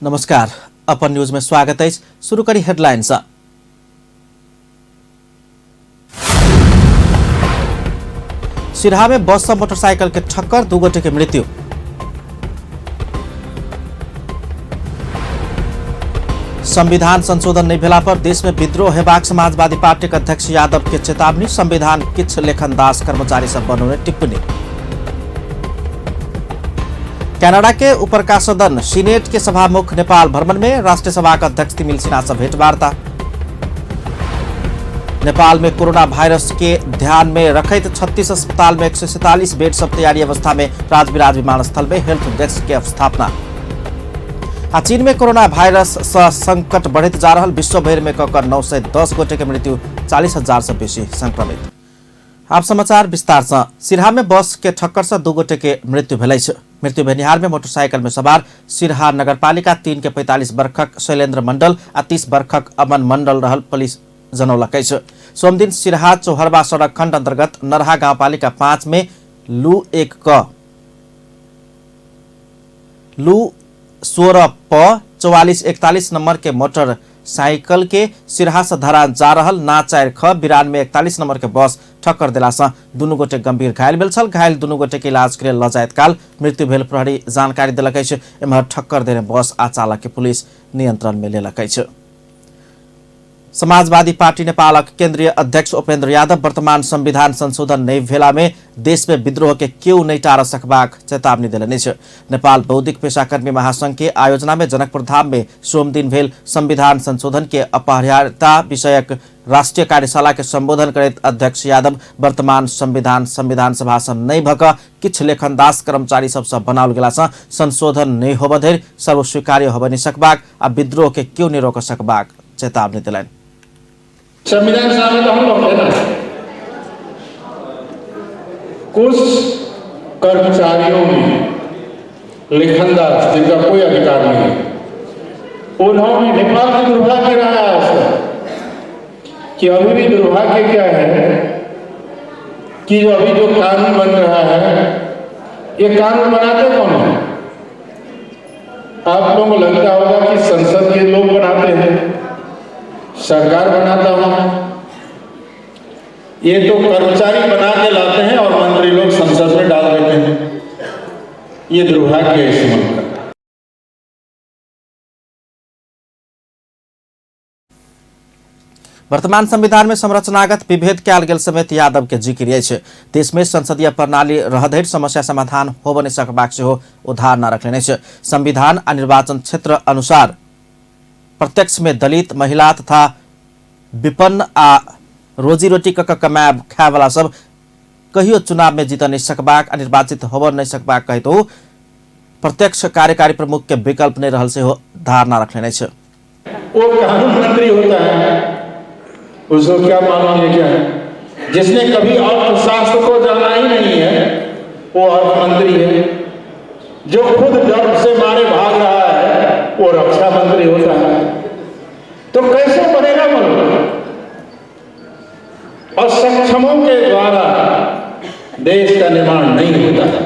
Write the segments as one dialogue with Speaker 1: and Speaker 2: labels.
Speaker 1: नमस्कार, अपन न्यूज में स्वागत है। शुरू करी हेडलाइन से। सिरहा में बस से मोटरसाइकिल के ठक्कर, 2 गोटे के मृत्यु। संविधान संशोधन नहीं भेला पर देश में विद्रोह हेबाक समाजवादी पार्टी के अध्यक्ष यादव के चेतावनी। संविधान किछ लेखन दास कर्मचारी सब बनौने टिप्पणी। कनाडा के ऊपरका सदन सीनेट के सभामुख नेपाल भ्रमण में राष्ट्रीय सभा के अध्यक्ष तिमिल सिन्हा से भेंटवार्ता। नेपाल में कोरोना वायरस के ध्यान में रखैत 36 अस्पताल में 147 बेड सब तैयारी अवस्था में राजविराज विमानस्थल में हेल्थ डेस्क के स्थापना। आ चीन में कोरोना वायरस से संकट बढ़ैत जा रहा, विश्व भर में ककर 910 गोटे के मृत्यु, 40,000 से बेसी संक्रमित। आप समाचार विस्तार से। सिरहा में बस के ठक्कर से 2 गोटे के मृत्यु भेल अछि। मृत्यु भेनिहार में मोटरसाइकिल में सवार सिरहा नगरपालिका 3 के 45 बरखक शैलेन्द्र मंडल आ 30 बरखक अमन मंडल रहल पुलिस जनौलक अछि। सोमदिन सिरहा चौहरबा सड़क खंड अंतर्गत नरहा गाउँपालिका 5 में लू 1 क लू 16 प 4441 नंबर के मोटर साइकिल के सिरहा से धरान जा रहल ना 4 ख 92 41 नंबर के बस ठक्कर देला से दुनू गोटे गंभीर घायल भेल छल। घायल दुनू गोटे के इलाज के लेल ल जाइत काल मृत्यु भेल प्रहरी जानकारी देलक अछि। एम्हर ठक्कर देने बस आ चालक के पुलिस नियंत्रण में लेलक अछि। समाजवादी पार्टी नेपालक केंद्रीय अध्यक्ष उपेन्द्र यादव वर्तमान संविधान संशोधन नहीं भेला में देश में विद्रोह के केओ नहीं टार सकबाक चेतावनी देलनि अछि। नेपाल बौद्धिक पेशाकर्मी महासंघ के आयोजना में जनकपुर धाम में सोमदिन भेल संविधान संशोधन के अपरिहार्यता विषयक राष्ट्रीय कार्यशाला के संबोधन करैत अध्यक्ष यादव वर्तमान संविधान संविधान सभा से नहीं भक किछु लेखनदास कर्मचारी सबसे बनाओल गेला से संशोधन नहीं होबऽ धरि सर्वस्वीकार्य होबऽ नहीं सकबाक आ विद्रोह के केओ नहीं रोक सकबाक चेतावनी देलनि।
Speaker 2: संविधान सभा में तो हम लोग थे ना, कुछ कर्मचारियों ने लेखनदास जिनका कोई अधिकार नहीं है, उन्होंने नेपाल की दुर्भाग्य रहा है आज तक कि अभी भी दुर्भाग्य क्या है कि जो अभी जो कानून बन रहा है, ये कानून बनाते कौन है? आप लोगों को लगता होगा कि संसद के लोग बनाते हैं, सरकार बनाता हूं, ये तो कर्मचारी बना के लाते हैं और मंत्री लोग संसद में डाल देते हैं। ये दुर्भाग्य है इस मुल्क का।
Speaker 1: वर्तमान संविधान में संरचनागत विभेद कयल गेल समेत यादव के जिक्र अछि। देश में संसदीय प्रणाली रहधरि समस्या समाधान होब नहि सकबाक सेहो ओ धारणा रखलनि अछि। संविधान आ निर्वाचन क्षेत्र अनुसार प्रत्यक्ष में दलित, महिला तथा विपन्न आ रोजीरोटी क कमाएब खायवला सब कहियो चुनाव में जीत नहीं सकबाक आ निर्वाचित होब नहीं सकबाक कहितो प्रत्यक्ष कार्यकारी प्रमुख के विकल्प नहीं रहल सेहो धारणा रखलनि अछि।
Speaker 2: वो कानून मंत्री होता है, उसको क्या मालूम है क्या है? जिसने कभी अर्थशास्त्र को जाना ही नहीं है वो अर्थमंत्री है, जो खुद डर से मारे भाग रहा है वो रक्षा मंत्री होता है। तो कैसे बनेगा मुल्क? और सक्षमों के द्वारा देश का निर्माण नहीं होता है।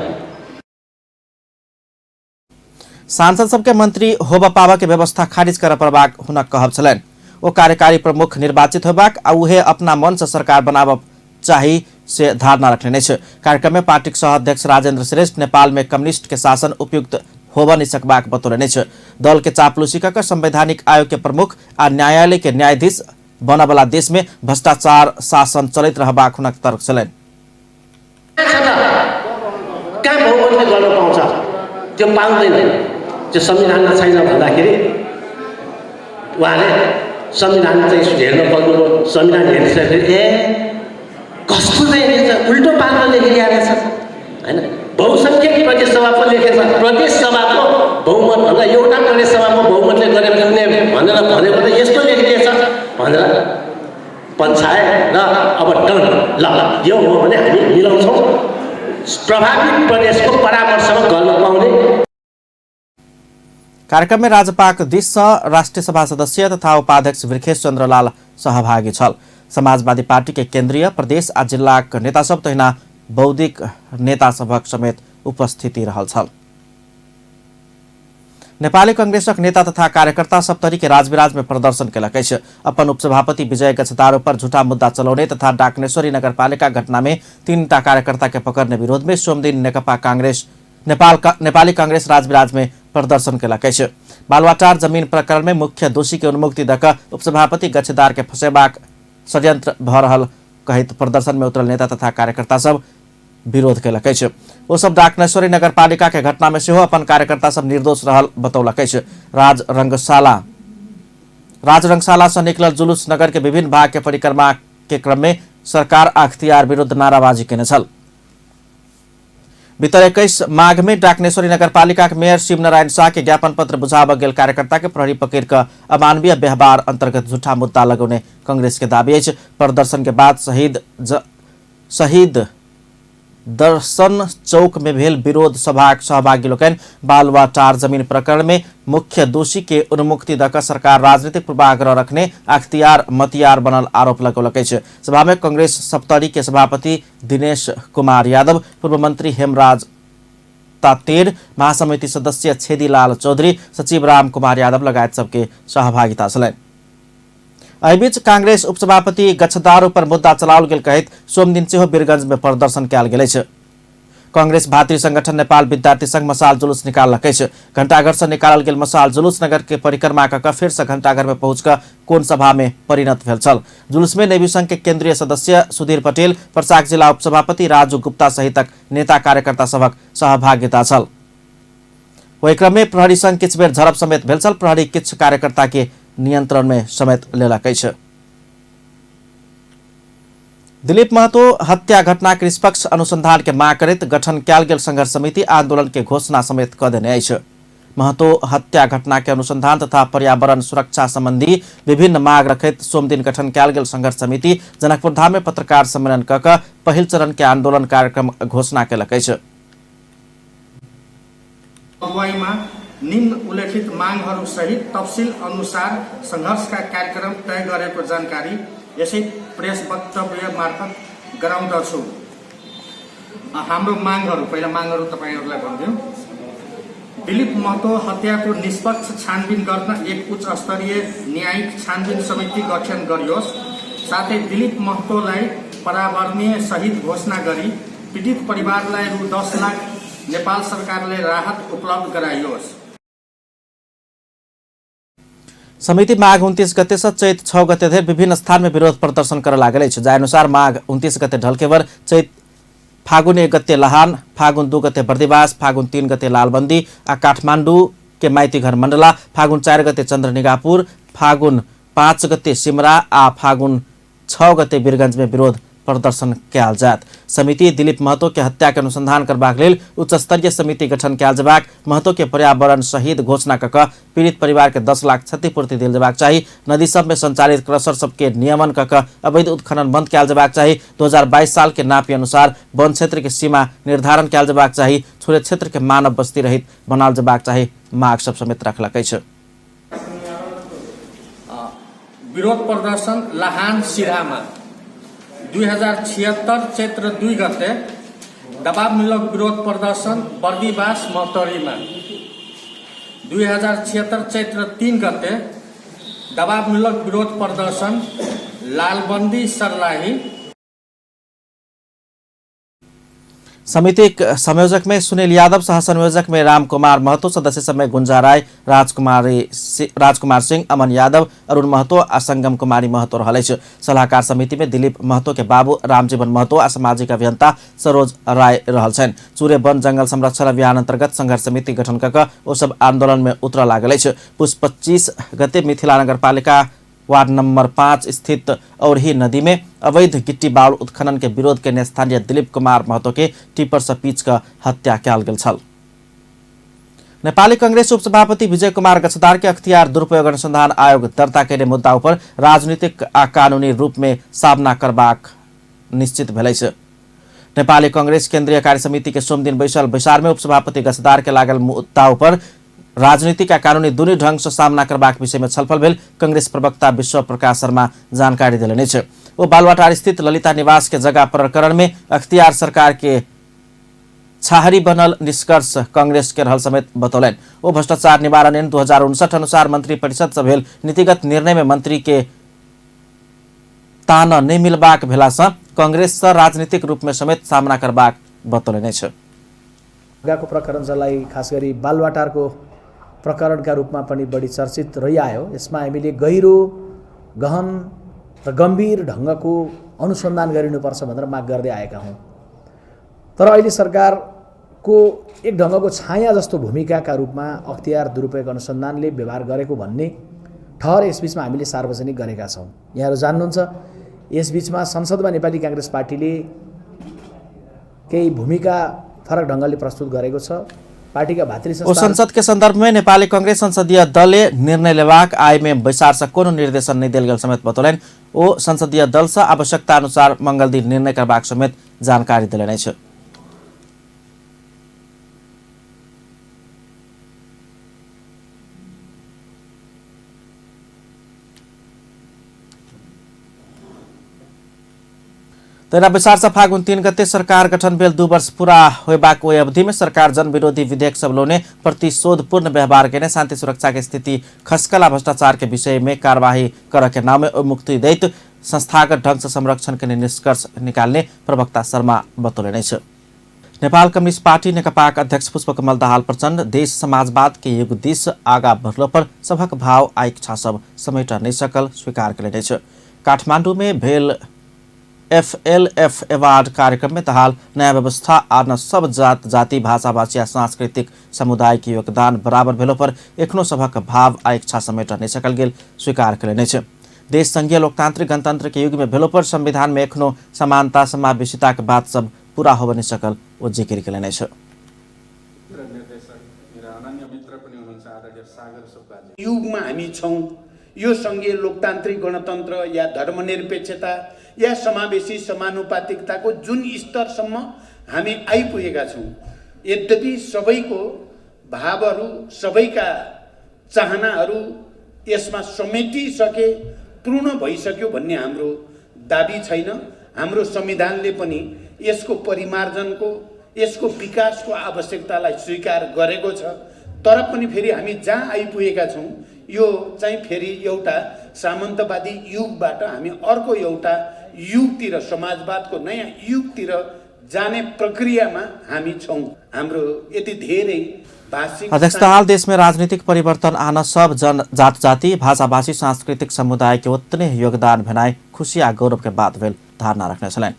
Speaker 1: सांसद सबके मंत्री होबऽ पाबऽ के व्यवस्था खारिज करऽ पड़बाक हुनक कहब छलनि। ओ कार्यकारी प्रमुख निर्वाचित होबाक आ उहे अपना मन से सरकार बनाबऽ चाही से धारणा रखलनि अछि। कार्यक्रम में पार्टीक सह अध्यक्ष राजेंद्र श्रेष्ठ नेपाल में कम्युनिस्ट के शासन उपयुक्त होबऽ नहीं सकबाक बतौलनि अछि। दल के चापलूसी कऽ संवैधानिक आयोग के प्रमुख आ न्यायालय के न्यायाधीश बनऽवला देश में भ्रष्टाचार शासन चलैत रहबाक हुनक तर्क छलनि।
Speaker 3: कहाँ बहुमतले गर्न पाउँछ त्यो पाउँदैन, त्यो संविधानमा छैन भन्दाखेरि उहाँले संविधान चाहिँ हेर्न पर्नुभयो। संविधान हेरिसकेपछि ए कस्तो चाहिँ रहेछ, उल्टो पालो लेखिदिएको रहेछ होइन। बहुसङ्ख्यक प्रदेश सभाको लेखेछ, प्रदेश सभाको बहुमत भन्दा एउटा प्रदेश सभाको बहुमतले गरेर पुग्ने भनेर भनेको त यस्तो लेखिदिएछ भनेर पन्छाए र अब डन, ल यो हो भने हामी मिलाउँछौँ, प्रभावित प्रदेशको परामर्शमा गर्न पाउने।
Speaker 1: कार्यक्रम में राजपाक दिस से राष्ट्रीय सभा सदस्य तथा उपाध्यक्ष वृखेश चंद्रलाल सहभागी छल। समाजवादी पार्टी के केंद्रीय प्रदेश आ जिलाक नेता सब तहिना बौद्धिक नेता सभक समेत उपस्थिति रहल छल। नेपाली कांग्रेसक नेता तथा कार्यकर्ता सप्तरी के राजविराज में प्रदर्शन केलक अछि। अपन उपसभापति विजय गच्छदारो पर झूठा मुद्दा चलौने तथा डाकनेश्वरी नगरपालिका घटना में 3टा कार्यकर्ता के पकड़ने विरोध में सोमदिन नेकपा कांग्रेस नेपाली कांग्रेस राजविराज में प्रदर्शन केलक अछि। बालुवाटार जमीन प्रकरण में मुख्य दोषी के उन्मुक्ति दऽ कऽ उपसभापति गच्छदार के फंसेबाक षड्यंत्र भऽ रहल कहैत प्रदर्शन में उतरल नेता तथा कार्यकर्ता सब विरोध केलक अछि। ओ सब डाकनेश्वरी नगरपालिका के घटना में सेहो अपन कार्यकर्ता सब निर्दोष रहल बतौलक अछि। राजरंगशाला से निकलल जुलूस नगर के विभिन्न भाग के परिक्रमा के क्रम में सरकार अख्तियार विरुद्ध नाराबाजी केने छल। बीतल 21 माघ में डाकनेश्वरी नगरपालिका के मेयर शिवनारायण शाह के ज्ञापन पत्र बुझाबऽ गेल कार्यकर्ता के प्रहरी पकड़ कऽ अमानवीय व्यवहार अंतर्गत झूठा मुद्दा लगौने कांग्रेस के दावी अछि। प्रदर्शन के बाद शहीद दर्शन चौक में भेल विरोध सभाक सहभागी लोकनि बालुवाटार जमीन प्रकरण में मुख्य दोषी के उन्मुक्ति दऽ कऽ सरकार राजनीतिक पूर्वाग्रह रखने अख्तियार मतियार बनल आरोप लगौलक अछि। सभा में कांग्रेस सप्तरी के सभापति दिनेश कुमार यादव, पूर्व मंत्री हेमराज तातेर, महासमिति सदस्य छेदीलाल चौधरी, सचिव राम कुमार यादव लगायत सबके सहभागिता छलनि। एहिबीच कांग्रेस उपसभापति गच्छदारो पर मुद्दा चलाओल गेल कहैत सोमदिन सेहो वीरगंज में प्रदर्शन कयल गेल अछि। कांग्रेस भातृ संगठन नेपाल विद्यार्थी संघ मसाल जुलूस निकाललक अछि। घंटाघर से निकालल गेल मसाल जुलूस नगर के परिक्रमा कऽ कऽ फेर से घंटाघर में पहुंच कऽ कोन सभा में परिणत भेल छल। जुलूस में नेवी संघ के केंद्रीय सदस्य सुधीर पटेल, पर्साक जिला उपसभापति राजू गुप्ता सहितक नेता कार्यकर्ता सभक सहभागिता छल। ओहि क्रम में प्रहरी संघ किछु बेर झड़प समेत भेल छल। प्रहरी किछु कार्यकर्ता के नियंत्रण में समेत लेलक अछि। दिलीप महतो हत्या घटना के निष्पक्ष अनुसंधान के मांग करैत गठन कयल गेल संघर्ष समिति आंदोलन के घोषणा समेत कऽ देने अछि। महतो हत्या घटना के अनुसंधान तथा पर्यावरण सुरक्षा संबंधी विभिन्न मांग रखैत सोमदिन गठन कयल गेल संघर्ष समिति जनकपुर धाम में पत्रकार सम्मेलन कऽ कऽ पहिल चरण के आंदोलन कार्यक्रम घोषणा केलक अछि।
Speaker 4: अगुवाईमा निम्न उल्लेखित मागहरू सहित तफसिल अनुसार संघर्षका कार्यक्रम तय गरेको जानकारी यसै प्रेस वक्तव्य मार्फत गराउँदछु। हाम्रो मागहरू, पहिला मागहरू तपाईहरूलाई भनिदिउँ। दिलीप महतो हत्याको निष्पक्ष छानबिन गर्न एक उच्च स्तरीय न्यायिक छानबिन समिति गठन गरियोस्। साथै दिलीप महतोलाई पर्यावरणीय शहीद घोषणा गरी पीडित परिवारलाई रु 10 लाख नेपाल सरकारले राहत उपलब्ध गराइयोस्।
Speaker 1: समिति माघ 29 गते से चैत 6 गते धरि विभिन्न स्थान में विरोध प्रदर्शन कर लागल अछि। जाहि अनुसार माघ 29 गते ढल्केवर, चैत फागुन 1 गते लहान, फागुन 2 गते बर्दिवास, फागुन 3 गते लालबन्दी आ काठमाडौँ के माइतीघर मण्डला, फागुन 4 गते चन्द्रनिगापुर, फागुन 5 गते सिमरा आ फागुन 6 गते वीरगंज में विरोध प्रदर्शन कयल जायत। समिति दिलीप महतो के हत्या के अनुसंधान करबाक लेल उच्च स्तरीय समिति गठन कयल जेबाक, महतो के पर्यावरण शहीद घोषणा कऽ कऽ पीड़ित परिवार के 10 लाख क्षतिपूर्ति देल जेबाक चाही, नदी सब में संचालित क्रसर सबके नियमन कऽ कऽ अवैध उत्खनन बंद कयल जेबाक चाही, 2022 साल के नापी अनुसार वन क्षेत्र के सीमा निर्धारण कयल जेबाक चाही, छुरे क्षेत्र के मानव बस्ती रहित बनाल जेबाक चाही माग सब समेत रखलक अछि।
Speaker 4: विरोध प्रदर्शन लहान सिरामा 2076 चैत्र 2 गते दबावमूलक विरोध प्रदर्शन बर्दिवास महोत्तरीमा 2076 चैत्र 3 गते दबावमूलक विरोध प्रदर्शन लालबन्दी सर्लाही।
Speaker 1: समितिक संयोजक में सुनील यादव, सह संयोजक में राम कुमार महतो, सदस्य सब में गुंजा राय, राजकुमार सिंह, अमन यादव, अरुण महतो आ संगम कुमारी महतो रहल अछि। सलाहकार समिति में दिलीप महतो के बाबू रामजीवन महतो आ सामाजिक अभियंता सरोज राय रहल छनि। चुरे वन जंगल संरक्षण अभियान अंतर्गत संघर्ष समिति गठन कऽ कऽ ओ सब आंदोलन में उतरऽ लागल अछि। पुस 25 गते मिथिला नगरपालिका वार्ड नंबर 5 स्थित औरही नदी में अवैध गिट्टी बालू उत्खनन के विरोध के स्थानीय दिलीप कुमार महतो के टिपर से पीच कऽ हत्या कयल गेल छल। नेपाली कांग्रेस उपसभापति विजय कुमार गच्छदार के अख्तियार दुरुपयोग अनुसंधान आयोग दर्ता केने मुद्दा पर राजनीतिक आ कानूनी रूप में सामना करबाक निश्चित भेल अछि। नेपाली कांग्रेस केंद्रीय कार्य समिति के सोमदिन बैसल बैसार में उपसभापति गच्छदार के लागल मुद्दा पर राजनीतिक आ कानूनी दुनू ढंग से सामना करबाक विषय में छलफल भेल कांग्रेस प्रवक्ता विश्व प्रकाश शर्मा जानकारी देलनि अछि। ओ बालुवाटार स्थित ललिता निवास के जगह प्रकरण में अख्तियार सरकार के छाहरी बनल निष्कर्ष कांग्रेस के रहल समेत बतौलनि। ओ भ्रष्टाचार निवारण ऐन 2059 अनुसार मंत्री परिषद से भेल नीतिगत निर्णय में मंत्री के ताना नहि मिलबाक भेला सँ कांग्रेस सँ राजनीतिक रूप में समेत सामना करबाक बतौलनि अछि।
Speaker 5: गएको प्रकरण जसलाई खास गरी बालवाटारको प्रकरणका रूपमा पनि बढी चर्चित रहिआयो, यसमा हामीले गहिरो गहन र गम्भीर ढङ्गको अनुसन्धान गरिनुपर्छ भनेर माग गर्दै आएका हौँ। तर अहिले सरकारको एक ढङ्गको छाया जस्तो भूमिकाका रूपमा अख्तियार दुरुपयोग अनुसन्धानले व्यवहार गरेको भन्ने ठहर यसबिचमा हामीले सार्वजनिक गरेका छौँ। यहाँहरू जान्नुहुन्छ, यसबिचमा संसदमा नेपाली काङ्ग्रेस पार्टीले केही भूमिका फरक ढङ्गले प्रस्तुत गरेको छ। पार्टीका भातृ
Speaker 1: ओ संसद के संदर्भ में नेपाली कांग्रेस संसदीय दलले निर्णय लेबाक आय में बैसार से कोनो निर्देशन नहीं देल गेल समेत बतौलनि। ओ संसदीय दल से आवश्यकता अनुसार मंगल दिन निर्णय करबाक समेत जानकारी देलनि अछि। तहिना बैसार से फागुन 3 गते सरकार गठन भेल 2 वर्ष पूरा होयबाक ओहि अवधि में सरकार जनविरोधी विधेयक सब लौने प्रतिशोधपूर्ण व्यवहार केने शांति सुरक्षा के स्थिति खसकल आ भ्रष्टाचार के विषय में कार्यवाही करऽ के नाम में मुक्ति दैत संस्थागत ढंग से संरक्षण के निष्कर्ष निकालने प्रवक्ता शर्मा बतौलनि अछि। नेपाल कम्युनिस्ट पार्टी नेकपाक अध्यक्ष पुष्पकमल दाहाल प्रचण्ड देश समाजवाद के युग दिस आगा बढ़लो पर सभक भाव आ इच्छा सब समेट नहि सकल स्वीकार केलनि अछि। काठमांडू में भेल एफएलएफ अवार्ड कार्यक्रम में दाहाल नया व्यवस्था आ न सब जात जाति भाषा भाषी आ सांस्कृतिक समुदाय के योगदान बराबर भेलो पर एखनो सभक भाव आ इच्छा समेट नहि सकल गेल स्वीकार केलनि अछि। देश संघीय लोकतांत्रिक गणतंत्र के युग में भेलो पर संविधान में एखनो समानता समावेशिता के बात सब पूरा होब नहि सकल ओ जिकिर केलनि अछि।
Speaker 6: युगमा हामी छौँ, यो सङ्घीय लोकतान्त्रिक गणतन्त्र या धर्मनिरपेक्षता या समावेशी समानुपातिकताको जुन स्तरसम्म हामी आइपुगेका छौँ, यद्यपि सबैको भावहरू सबैका चाहनाहरू यसमा समेटिसके पूर्ण भइसक्यो भन्ने हाम्रो दाबी छैन। हाम्रो संविधानले पनि यसको परिमार्जनको यसको विकासको आवश्यकतालाई स्वीकार गरेको छ। तर पनि फेरि हामी जहाँ आइपुगेका छौँ यो चाहिँ फेरि एउटा सामन्तवादी युगबाट हामी अर्को एउटा युगतिर समाजवादको नयाँ युगतिर जाने प्रक्रियामा हामी छौँ। हाम्रो यति धेरै भाषिक
Speaker 1: अध्यक्ष दाहाल देश में राजनीतिक परिवर्तन आन सब जन जात जाति भाषाभाषी सांस्कृतिक समुदाय के उतने योगदान भेनाइ खुशी आ गौरव के बात भेल धारणा रखने छलनि।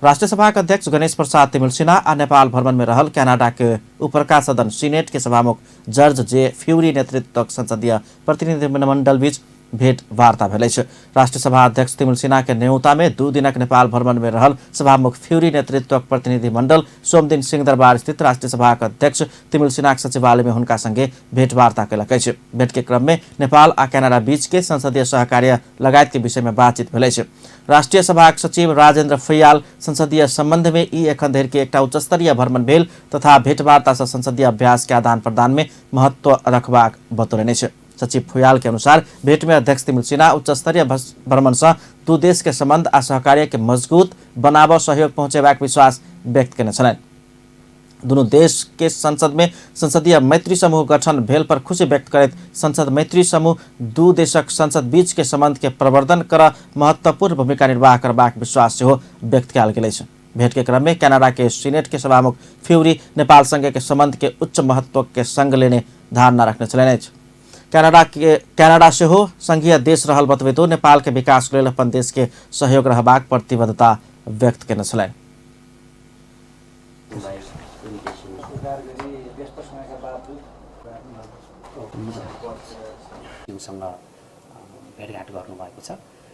Speaker 1: राष्ट्रिय सभा के अध्यक्ष गणेश प्रसाद तिमिल सिन्हा आ नेपाल भ्रमण में रहल कनाडा के उपरका सदन सीनेट के सभामुख जर्ज जे फ्यूरी नेतृत्वक संसदीय प्रतिनिधिमंडल बीच भेट वार्ता भेल अछि। राष्ट्रिय सभा अध्यक्ष तिमिल सिन्हा के न्योता में 2 दिनक नेपाल भ्रमण में रहल सभामुख फ्यूरी नेतृत्वक प्रतिनिधिमंडल सोमदिन सिंहदरबार स्थित राष्ट्रिय सभा के अध्यक्ष तिमिल सिन्हा के सचिवालय में हुनका संगे भेटवार्ता केलक अछि। भेट के क्रम में नेपाल आ कनाडा बीच के संसदीय सहकार्य लगायत के विषय में बातचीत भेल अछि। राष्ट्रिय सभा के सचिव राजेंद्र फैयाल संसदीय संबंध में ई एखन धरि के एकटा उच्चस्तरीय भ्रमण भेल तथा भेटवार्ता से संसदीय अभ्यास के आदान प्रदान में महत्व रखबाक बतौलनि अछि। सचिव फुयाल के अनुसार भेट में अध्यक्ष तिमिल सिन्हा उच्चस्तरीय भ्रमण से दू देश के संबंध आ सहकार्य के मजबूत बनाबऽ सहयोग पहुँचेबाक विश्वास व्यक्त केने छलनि। दुनू देश के संसद में संसदीय मैत्री समूह गठन भेल पर खुशी व्यक्त करैत संसद मैत्री समूह दू देशक संसद बीच के संबंध के प्रवर्धन कर महत्वपूर्ण भूमिका निर्वाह करबाक विश्वास सेहो व्यक्त कयल गेल अछि। भेट के क्रम में कनाडा के सीनेट के सभामुख फ्यूरी नेपाल संघ के संबंध के उच्च महत्व के संग लेने धारणा रखने छलनि अछि। कनाडा सेहो संघीय देश रहल बतबैतो नेपाल के विकास लेल अपन देश के सहयोग रहबाक प्रतिबद्धता व्यक्त केने छलनि।
Speaker 7: भेटघाट गर्नुभएको छ।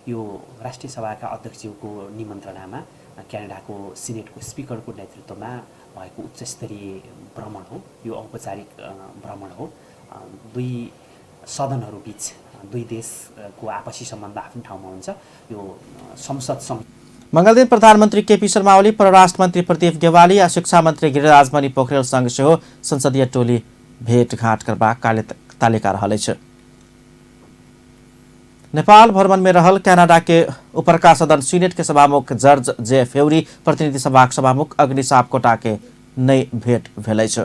Speaker 7: यो राष्ट्रिय सभाका अध्यक्षज्यूको निमन्त्रणामा क्यानाडाको सिनेटको स्पिकरको नेतृत्वमा भएको उच्चस्तरीय भ्रमण हो। यो औपचारिक भ्रमण हो। दुई सदनहरू बीच दुई देशको आपसी सम्बन्ध आफ्नो ठाउँमा हुन्छ। यो संसद
Speaker 1: मंगलदिन प्रधानमन्त्री केपी शर्मा ओली, परराष्ट्र मन्त्री प्रदीप गेवाली आ शिक्षा मन्त्री गिरिराज मणि पोखरेल संग सेहो संसदीय टोली भेटघाट करबाक तालिका रहल अछि। नेपाल भ्रमण में रहल कनाडा के उपरका सदन सीनेट के सभामुख जर्ज जे फेउरी, प्रतिनिधि सभाक सभामुख अग्नि सापकोटा के नहि भेट भेल अछि।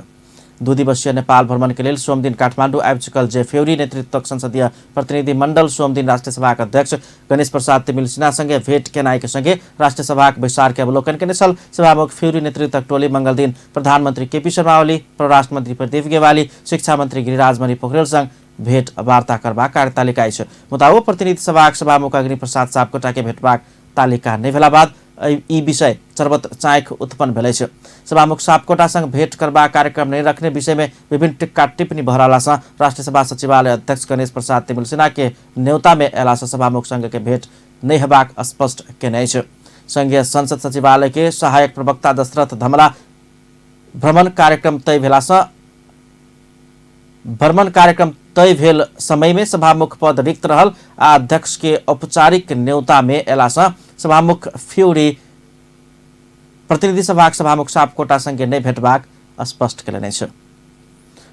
Speaker 1: 2 दिवसीय नेपाल भ्रमण के लेल सोमदिन काठमाडौँ आबि चुकल जे फ्यूरी नेतृत्वक संसदीय प्रतिनिधि मंडल सोमदिन राष्ट्रिय सभाक अध्यक्ष गणेश प्रसाद तिमिल्सिना संगे भेट केनाइ के संगे राष्ट्रिय सभाक बैसार के अवलोकन केने छल। सभामुख फ्यूरी नेतृत्वक टोली मंगलदिन प्रधानमन्त्री केपी शर्मा ओली, परराष्ट्र मन्त्री प्रदीप गेवाली, शिक्षा मन्त्री गिरिराज मणि पोखरेल संग भेट वार्ता करबाक कार्यतालिका अछि। मुदा ओ प्रतिनिधि सभाक सभामुख अग्नि प्रसाद सापकोटा के भेटबाक तालिका नहि भेला बाद ई विषय सर्वत्र चाँख उत्पन्न भेल अछि। सभामुख सापकोटा संग भेट करबाक कार्यक्रम नहि रखने विषय में विभिन्न टिक्का टिप्पणी भऽ रहलासँ राष्ट्रिय सभा सचिवालय अध्यक्ष गणेश प्रसाद तिमिल्सिना के न्योता में अयलासँ सभामुख संग के भेट नहि हेबाक स्पष्ट केने अछि। संघीय संसद सचिवालय के सहायक प्रवक्ता दशरथ धमला भ्रमण कार्यक्रम तय भेलासँ भ्रमण कार्यक्रम तय भेल समय में सभामुख पद रिक्त रहल आ अध्यक्ष के औपचारिक न्योता में अयलासँ सभामुख फ्यूरी प्रतिनिधि सभाक सभामुख सापकोटा संगे नहि भेटबाक स्पष्ट केलनि अछि।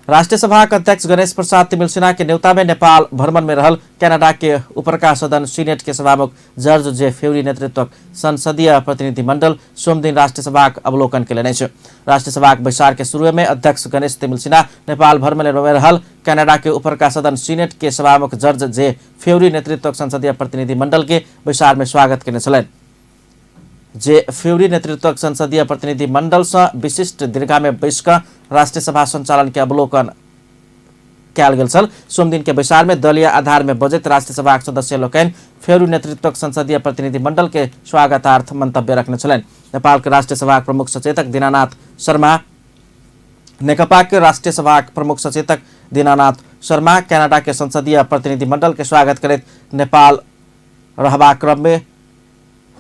Speaker 1: राष्ट्रिय सभाक अध्यक्ष गणेश प्रसाद तिमिल्सिना के न्योता में नेपाल भ्रमण में रहल कनाडा के उपरका सदन सीनेट के सभामुख जर्ज जे फ्यूरी नेतृत्वक संसदीय प्रतिनिधिमंडल सोमदिन राष्ट्रिय सभाक अवलोकन केलनि अछि। राष्ट्रिय सभाक बैसार के शुरू में अध्यक्ष गणेश तिमिल्सिना नेपाल भ्रमण में रहल कनाडा के उपरका सदन सीनेट के सभामुख जर्ज जे फ्यूरी नेतृत्वक संसदीय प्रतिनिधिमंडल के बैसार में स्वागत केने छलनि। जे फ्यूरी नेतृत्वक संसदीय प्रतिनिधिमंडल सँ विशिष्ट दीर्घा में बैस कऽ राष्ट्रिय सभा संचालन के अवलोकन कयल गेल छल। सोमदिन के बैसार में दलीय आधार में बजैत राष्ट्रिय सभाक सदस्य लोकनि फ्यूरी नेतृत्वक संसदीय प्रतिनिधिमंडल के स्वागतार्थ मंतव्य रखने छलनि। नेपाल के राष्ट्रिय सभाक प्रमुख सचेतक दीनानाथ शर्मा, नेकपा के राष्ट्रिय सभाक प्रमुख सचेतक दीनानाथ शर्मा कनाडा के संसदीय प्रतिनिधिमंडल के स्वागत करैत नेपाल रहबाक क्रम में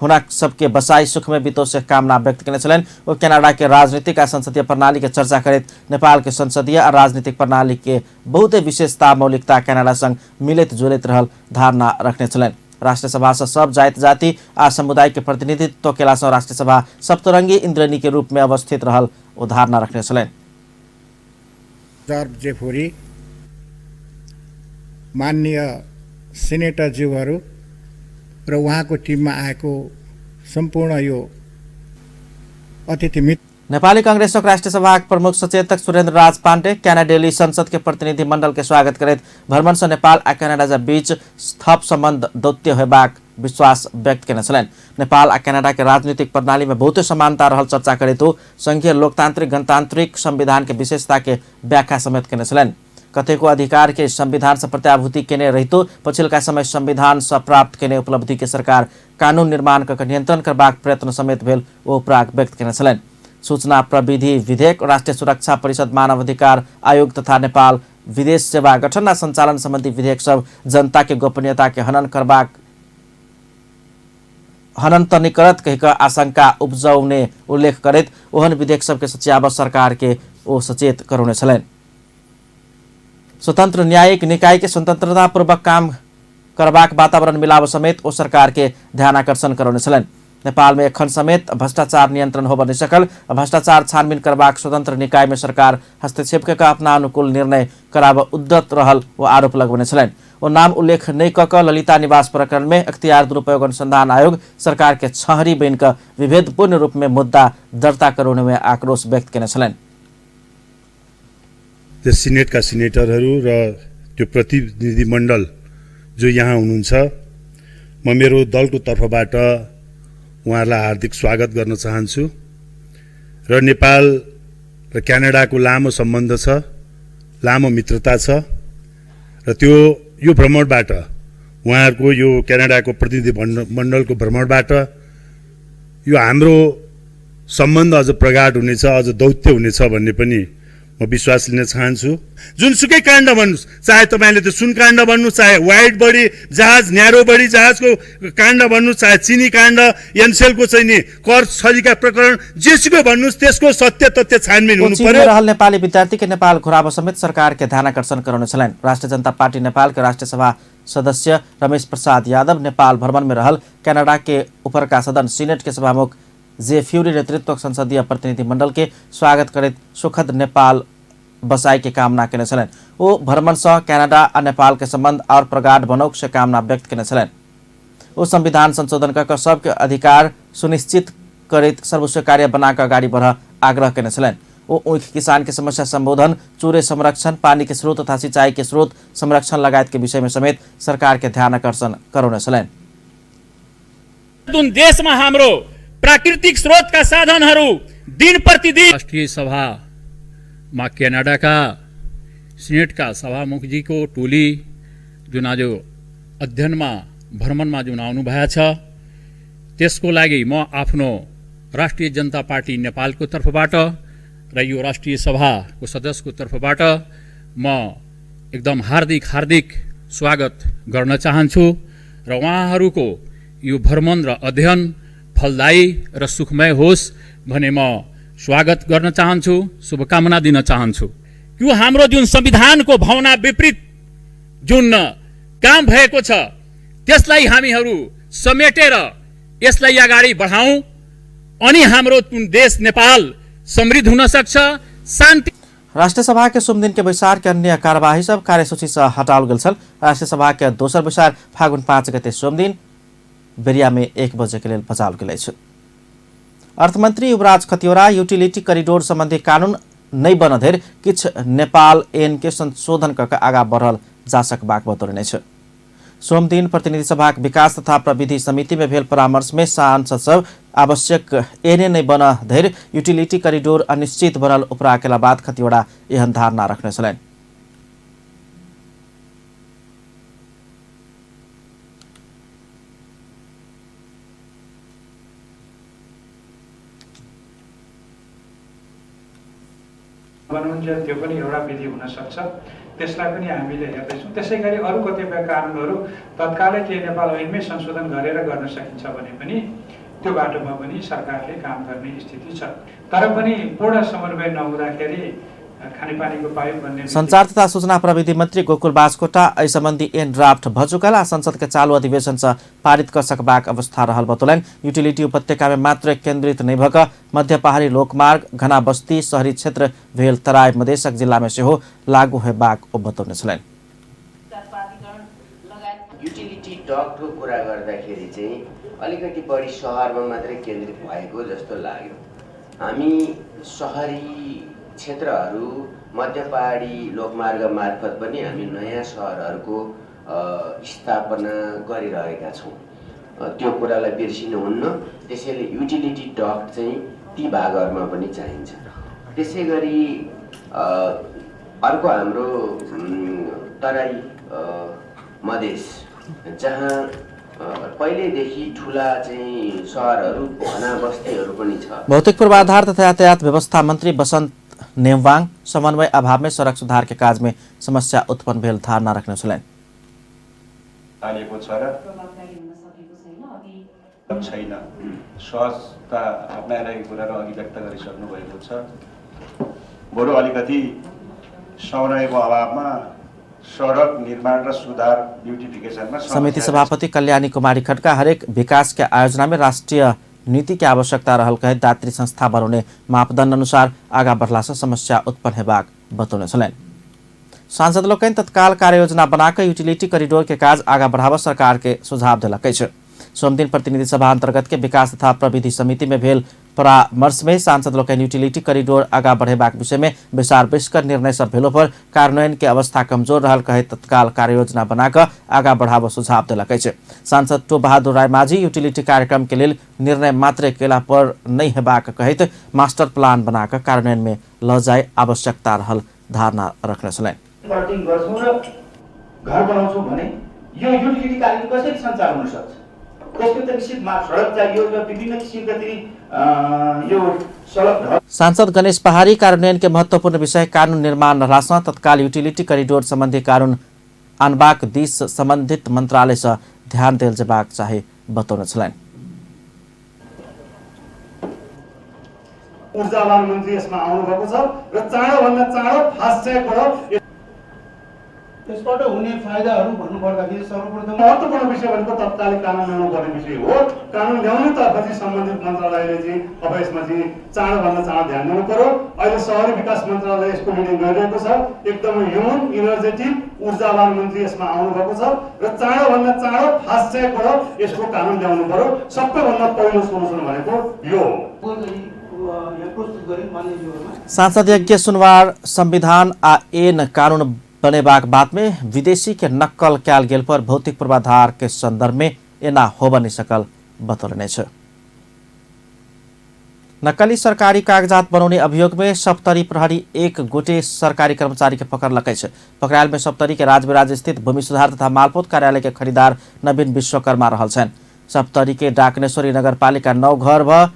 Speaker 1: हुनक सबके बसाई सुखमय बितौ से कामना व्यक्त केने छलनि। ओ कनाडा के राजनीतिक आ संसदीय प्रणाली के चर्चा करैत नेपाल के संसदीय आ राजनीतिक प्रणाली के बहुते विशेषता मौलिकता कनाडा संग मिलैत जुलैत रहल धारणा रखने छलनि। राष्ट्रिय सभा से सब जाति जाति आ समुदाय के प्रतिनिधित्व केला सँ राष्ट्रिय सभा सप्तरंगी इंद्रनी के रूप में अवस्थित रहल ओ धारणा रखने छलनि।
Speaker 8: जर्ज जेफोरी, माननीय सिनेटरज्यूहरू र उहाँको टिममा आएको सम्पूर्ण यो अतिथि मित्र।
Speaker 1: नेपाली कांग्रेसक राष्ट्रिय सभाक प्रमुख सचेतक सुरेन्द्र राज पाण्डे क्यानाडेली संसद के प्रतिनिधि मंडल के स्वागत करैत भ्रमण सँ नेपाल आ कनाडा बीच थप सम्बन्ध दौत्य होयबाक विश्वास व्यक्त केने छलनि। नेपाल आ कनाडा के राजनीतिक प्रणाली में बहुते समानता रहल चर्चा करैत ओ संघीय लोकतांत्रिक गणतांत्रिक संविधान के विशेषता के व्याख्या समेत केने छलनि। कतेको अधिकार के संविधान से प्रत्याभूति केने रहितो पछिल्का समय संविधान से प्राप्त केने उपलब्धि के सरकार कानून निर्माण कऽ नियंत्रण करबाक प्रयत्न समेत भेल ओ प्राक व्यक्त केने छलनि। सूचना प्रविधि विधेयक, राष्ट्रिय सुरक्षा परिषद, मानवाधिकार आयोग तथा नेपाल विदेश सेवा गठन आ संचालन संबंधी विधेयक सब जनता के गोपनीयता के हनन करबाक हनन त नहि करत कहि कऽ आशंका उपजौने उल्लेख करैत ओहन विधेयक सबके सच्याब सरकार के ओ सचेत करौने छलनि। स्वतंत्र न्यायिक निकाय के स्वतंत्रतापूर्वक काम करबाक वातावरण मिलाब समेत ओ सरकार के ध्यानाकर्षण करौने छलनि। नेपाल में एखन समेत भ्रष्टाचार नियंत्रण होब नहि सकल। भ्रष्टाचार छानबीन करबाक स्वतंत्र निकाय में सरकार हस्तक्षेप कऽ अपना अनुकूल निर्णय कराब उद्यत रहल ओ आरोप लगौने छलनि। ओ नाम उल्लेख नहि कऽ कऽ ललिता निवास प्रकरण में अख्तियार दुरुपयोग अनुसंधान आयोग सरकार के छहरी बनि कऽ विभेदपूर्ण रूप में मुद्दा दर्ता करौने में आक्रोश व्यक्त केने छलनि।
Speaker 9: त्यो सिनेटका सिनेटरहरू र त्यो प्रतिनिधिमण्डल जो यहाँ हुनुहुन्छ, म मेरो दलको तर्फबाट उहाँहरूलाई हार्दिक स्वागत गर्न चाहन्छु। र नेपाल र क्यानाडाको लामो सम्बन्ध छ, लामो मित्रता छ र त्यो यो भ्रमणबाट उहाँहरूको यो क्यानाडाको प्रतिनिधि मण्डलको भ्रमणबाट यो हाम्रो सम्बन्ध अझ प्रगाढ हुनेछ, अझ दौत्य हुनेछ भन्ने पनि म विश्वास लिन चाहन्छु। जुनसुकै काण्ड भन्नुहोस्, चाहे तपाईँले त्यो सुन काण्ड भन्नुहोस्, चाहे वाइड बडी जहाज न्यारो बडी जहाजको काण्ड भन्नुहोस्, चाहे चिनी काण्ड, एनसेलको चाहिँ नि कर छलीका प्रकरण, जेसुकै भन्नुहोस् त्यसको सत्य तथ्य छानबिन हुनु पर्यो।
Speaker 1: रहल नेपाली विद्यार्थी के नेपाल घुराब समेत सरकार के ध्यानाकर्षण करौने छलनि। राष्ट्रिय जनता पार्टी नेपाल के राष्ट्रिय सभा सदस्य रमेश प्रसाद यादव नेपाल भ्रमण में रहल कनाडा के उपरका सदन सीनेट के सभामुख जे फ्यूरी नेतृत्व संसदीय प्रतिनिधिमंडल के स्वागत करैत सुखद नेपाल बसाई के कामना केने छलनि। ओ भ्रमण सँ कनाडा आ नेपाल के संबंध और प्रगाढ़ बनौक से कामना व्यक्त केने छलनि। ओ संविधान संशोधन कऽ सबके अधिकार सुनिश्चित करैत सर्वस्वीकार्य बना कऽ अगाडि बढ़ आग्रह केने छलनि। ओ ऊख किसान के समस्या संबोधन, चूरे संरक्षण, पानी के स्रोत तथा सिंचाई के स्रोत संरक्षण लगायत के विषय में समेत सरकार के ध्यान आकर्षण करौने छलनि।
Speaker 10: जुन देशमा हाम्रो प्राकृतिक स्रोतका साधनहरू दिन प्रतिदिन
Speaker 11: राष्ट्रिय सभामा क्यानाडाका सिनेटका सभामुखजीको टोली जुन आज अध्ययनमा भ्रमणमा जुन आउनु भएको छ त्यसको लागि म आफ्नो राष्ट्रिय जनता पार्टी नेपालको तर्फबाट र यो राष्ट्रिय सभाको सदस्यको तर्फबाट म एकदम हार्दिक हार्दिक स्वागत गर्न चाहन्छु र उहाँहरूको यो भ्रमण र अध्ययन फलदायी र सुखमय होस् भने म स्वागत गर्न चाहन्छु, शुभकामना दिन चाहन्छु। यो हाम्रो जुन संविधानको भावना विपरीत जुन काम भएको छ त्यसलाई हामीहरू समेटेर यसलाई अगाडि बढाउँ अनि हाम्रो देश नेपाल समृद्ध हुन सक्छ, शान्ति।
Speaker 1: राष्ट्रिय सभा के सोमदिन के बैसार के अन्य कार्यवाही सब कार्यसूची से हटाओल गेल छल। राष्ट्रिय सभा के दोसर बैसार फागुन 5 गते सोमदिन बेरिया में 1 बजे के लेल बजाओल गेल अछि। अर्थमंत्री युवराज खतिवड़ा यूटिलिटी कॉरिडोर संबंधी कानून नहि बनल धरि किछु नेपाल ऐन के संशोधन कऽ के आगा बढ़ल जा सकबाक बतौलनि अछि। सोमदिन प्रतिनिधि सभाक विकास तथा प्रविधि समिति में भेल परामर्श में सांसद सब आवश्यक एने नहि बन धरि यूटिलिटी कॉरिडोर अनिश्चित बनल उपरा केला बाद खतिवड़ा एहन धारणा रखने छलनि।
Speaker 12: बनुन्जेल त्यो पनि एउटा विधि हुन सक्छ, त्यसलाई पनि हामीले हेर्दैछौँ। त्यसै गरी अरू कतिपय कानुनहरू तत्कालै केही नेपाल ऐनमै संशोधन गरेर गर्न सकिन्छ भने पनि त्यो बाटोमा पनि सरकारले काम गर्ने स्थिति छ। तर पनि पूर्ण समन्वय नहुँदाखेरि खानेपानीको पाइप भन्ने।
Speaker 1: संचार तथा सूचना प्रविधि मन्त्री गोकुल बास्कोटा एहि सम्बन्धी एन ड्राफ्ट भ चुकल आ संसद के चालू अधिवेशन से पारित क सकबाक अवस्था रहल बतौलनि। यूटिलिटी उपत्यका में मात्र केंद्रित नहि भऽ कऽ मध्य पहाड़ी लोकमार्ग, घना बस्ती, शहरी क्षेत्र भेल तराई मधेशक जिला में सेहो लागू हेबाक ओ बतौने छलनि।
Speaker 13: युटिलिटी डक्टको कुरा गर्दाखेरि चाहिँ अलिकति बढी शहरमा मात्रै केन्द्रित भएको जस्तो लाग्यो। हामी शहरी क्षेत्रहरू मध्य पहाडी लोकमार्ग मार्फत पनि हामी नयाँ सहरहरूको स्थापना गरिरहेका छौँ, त्यो कुरालाई बिर्सिनुहुन्न। त्यसैले युटिलिटी डक्ट चाहिँ ती भागहरूमा पनि चाहिन्छ। त्यसै गरी अर्को हाम्रो तराई मधेस जहाँ पहिलेदेखि ठुला चाहिँ सहरहरू घना बस्तीहरू पनि छ।
Speaker 1: भौतिक पूर्वाधार तथा यातायात व्यवस्था मन्त्री बसन्त नेमवाङ समन्वय अभाव में सड़क सुधार के काज में समस्या उत्पन्न भेल धारणा रखने छलनि।
Speaker 14: छैन सहजता अप्नाइरहेको कुरा र अघि व्यक्त गरिसक्नु भएको छ। बरु अलिकति समन्वयको अभावमा सडक निर्माण र सुधार ब्युटिफिकेसनमा
Speaker 1: समिति सभापति कल्याणी कुमारी खड्का हरेक विकास के आयोजना में राष्ट्रिय नीति के आवश्यकता रहल कहैत दात्री संस्था बनाउने मापदण्ड अनुसार आगा बढ़ला से समस्या उत्पन्न हेबाक बतौने छलनि। सांसद लोकनि तत्काल कार्ययोजना बनाकर यूटिलिटी कॉरिडोर के काज आगा बढ़ाबऽ सरकार के सुझाव देलक अछि। सोमदिन प्रतिनिधि सभा अंतर्गत के विकास तथा प्रविधि समिति में भेल परामर्श में सांसद लोकनि यूटिलिटी कॉरिडोर आगा बढ़ेबाक विषय में विचार विमर्श कर निर्णय सब भेलो पर कार्यान्वयन के अवस्था कमजोर रहल कहैत तत्काल कार्ययोजना बनाकर आगा बढ़ाबऽ सुझाव देलक अछि। सांसद टो बहादुर रायमाझी यूटिलिटी कार्यक्रम के लेल निर्णय मात्र केला पर नहि हेबाक कहैत मास्टर प्लान बनाकर कार्यान्वयन में ल जाय आवश्यकता रहल धारणा रखने छलनि।
Speaker 15: घर बनाउँछौँ भने यो युटिलिटी कार्यक्रम कसरी सञ्चालन हुन सक्छ? त्यसको त निश्चित सडक चाहियो र विभिन्न किसिमका यो सडक।
Speaker 1: सांसद गणेश पहाड़ी कार्यान्वयन के महत्वपूर्ण विषय कानून निर्माण रहलासँ तत्काल यूटिलिटी कॉरिडोर संबंधी कानून आनबाक दिस संबंधित मंत्रालय से ध्यान देल जेबाक चाही बतौने छलनि।
Speaker 16: ऊर्जावान मन्त्री यसमा आउनु भएको छ र चाँडोभन्दा चाँडो फास्ट ट्र्याकबाट
Speaker 6: त्यसबाट हुने फाइदाहरू भन्नुपर्दाखेरि सर्वप्रथम
Speaker 16: महत्त्वपूर्ण विषय भनेको तत्कालै कानुन ल्याउनु पर्ने विषय हो। कानुन ल्याउने तर्फ चाहिँ सम्बन्धित मन्त्रालयले चाहिँ अब यसमा चाहिँ चाँडोभन्दा चाँडो ध्यान दिनु पर्यो। अहिले सहरी विकास मन्त्रालय यसको लिडिङ गरिरहेको छ। एकदमै यङ इनर्जेटिक ऊर्जावान मन्त्री यसमा आउनु भएको छ र चाँडोभन्दा चाँडो फास्ट ट्र्याकबाट यसको कानुन ल्याउनु पर्यो। सबैभन्दा पहिलो सोल्युसन भनेको यो हो।
Speaker 17: यहाँ प्रस्तुत गऱ्यौँ मान्यज्यूहरूमा।
Speaker 1: सांसद यज्ञ सुनवार संविधान आ ऐन कानून बनेबाक बात में विदेशी के नक्कल कयल गेल पर भौतिक पूर्वाधार के संदर्भ में एना होब नहीं सकल बतौलने छ। नक्कली सरकारी कागजात बनौने अभियोग में सप्तरी प्रहरी एक गोटे सरकारी कर्मचारी के पकड़लक अछि। पकड़ायल में सप्तरी के राजविराज स्थित भूमि सुधार तथा मालपोत कार्यालय के खरीदार नवीन विश्वकर्मा रहल छनि। सप्तरी के डाकनेश्वरी नगरपालिका 9 घर भ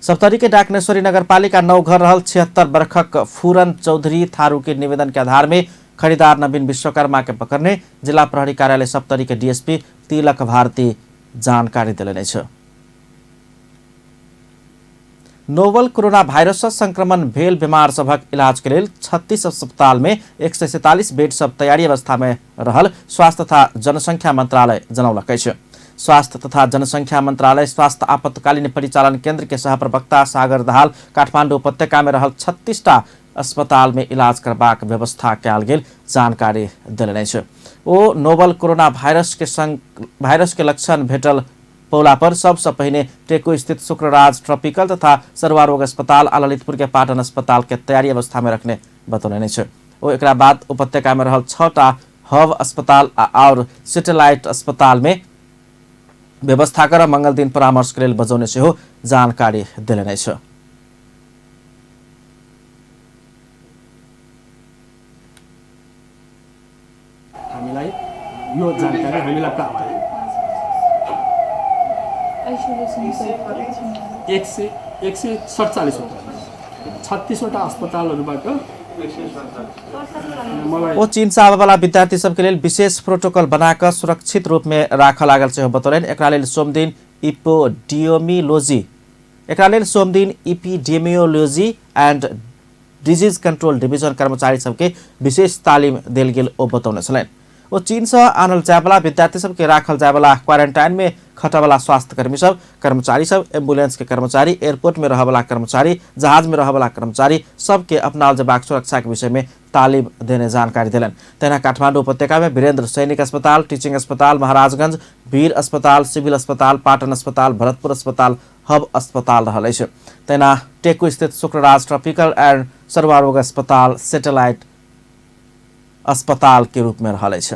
Speaker 1: सप्तरी के डाकनेश्वरी नगरपालिका 9 घर रहल 76 वर्षक फूरन चौधरी थारू के निवेदन के आधार में खरीदार नवीन विश्वकर्मा के पकड़ने जिला प्रहरी कार्यालय सप्तरी के डीएसपी तिलक भारती जानकारी देलनि अछि। नोवल कोरोना वायरस संक्रमण भेल बीमार सभक इलाज के लेल 36 अस्पताल में 147 बेड सब तैयारी अवस्था में रहल स्वास्थ्य तथा जनसंख्या मंत्रालय जनौलक अछि। स्वास्थ्य तथा जनसंख्या मंत्रालय स्वास्थ्य आपतकालीन परिचालन केंद्र के सहप्रवक्ता सागर दाहाल काठमांडू उपत्यका में रहल 36टा अस्पताल में इलाज करबाक व्यवस्था कयल गेल जानकारी देलनि अछि। ओ नोवल कोरोना वायरस के लक्षण भेटल पौला पर सबसँ पहिने टेको स्थित शुक्रराज ट्रॉपिकल तथा सरुआ रोग अस्पताल आ ललितपुर के पाटन अस्पताल के तैयारी अवस्था में रखने बतौलनि अछि। ओ एकरा बाद उपत्यका में रहल 6टा हब अस्पताल और सैटेलाइट अस्पताल में व्यवस्था कर मंगल दिन परामर्श के लेल बजौने सेहो जानकारी देलनि अछि।
Speaker 18: हामीलाई यो जानकारी हामीलाई प्राप्त भयो। 147 वटा 36 वटा अस्पतालहरूबाट
Speaker 1: ओ चीन से आबयवला विद्यार्थी सबके लेल विशेष प्रोटोकॉल बनाकर सुरक्षित रूप में राखऽ लागल सेहो बतौलनि। एकरा लेल सोमदिन epidemiology and disease control division कर्मचारी सबके विशेष तालिम देल गेल ओ बतौने छलनि। ओ चीन से आनल जायवला विद्यार्थी सबके राखल जायवला क्वारेंटाइन में खटवला स्वास्थ्यकर्मी सब, कर्मचारी सब, एम्बुलेंस के कर्मचारी, एयरपोर्ट में रहवला कर्मचारी, जहाज में रहवला कर्मचारी सबके अपनाओल जयबाक सुरक्षा के विषय में तालिम देने जानकारी देलनि। तहिना काठमांडू उपत्यका में वीरेंद्र सैनिक अस्पताल, टीचिंग अस्पताल, महाराजगंज, वीर अस्पताल, सिविल अस्पताल, पाटन अस्पताल, भरतपुर अस्पताल, हब अस्पताल रहल अछि। तहिना टेकू स्थित शुक्रराज ट्रॉपिकल एंड सर्वारोग अस्पताल सैटेलाइट अस्पताल के रूप में रहल अछि।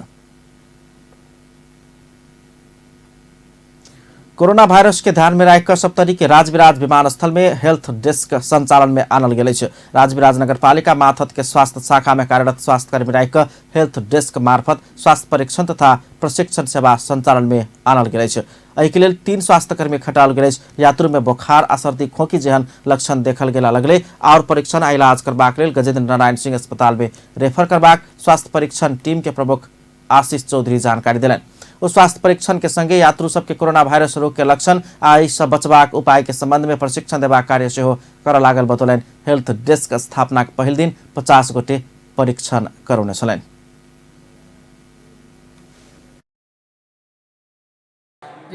Speaker 1: कोरोना वायरस के ध्यान में राखिक सप्तरी के राजविराज विमानस्थल में हेल्थ डेस्क संचालन में आनल गेल अछि। राजविराज नगरपालिका माथत के स्वास्थ्य शाखा में कार्यरत स्वास्थ्यकर्मी राखिक हेल्थ डेस्क मार्फत स्वास्थ्य परीक्षण तथा प्रशिक्षण सेवा संचालन में आनल गेल अछि। एहिके लेल 3 स्वास्थ्यकर्मी खटाओल गेल अछि। यात्रु में बोखार आ सर्दी खोंखी जेहन लक्षण देखल गेला लगले और परीक्षण आ इलाज करबाक लेल गजेंद्र नारायण सिंह अस्पताल में रेफर करबाक स्वास्थ्य परीक्षण टीम के प्रमुख आशीष चौधरी जानकारी देलनि। ओ स्वास्थ्य परीक्षण के संगे यात्रु सबके कोरोना वायरस रोग के लक्षण आ एहि बचबाक उपाय के संबंध में प्रशिक्षण देबाक कार्य सेहो करऽ लागल बतौलनि। हेल्थ डेस्क स्थापना के पहिल दिन 50 गोटे परीक्षण करौने छलनि।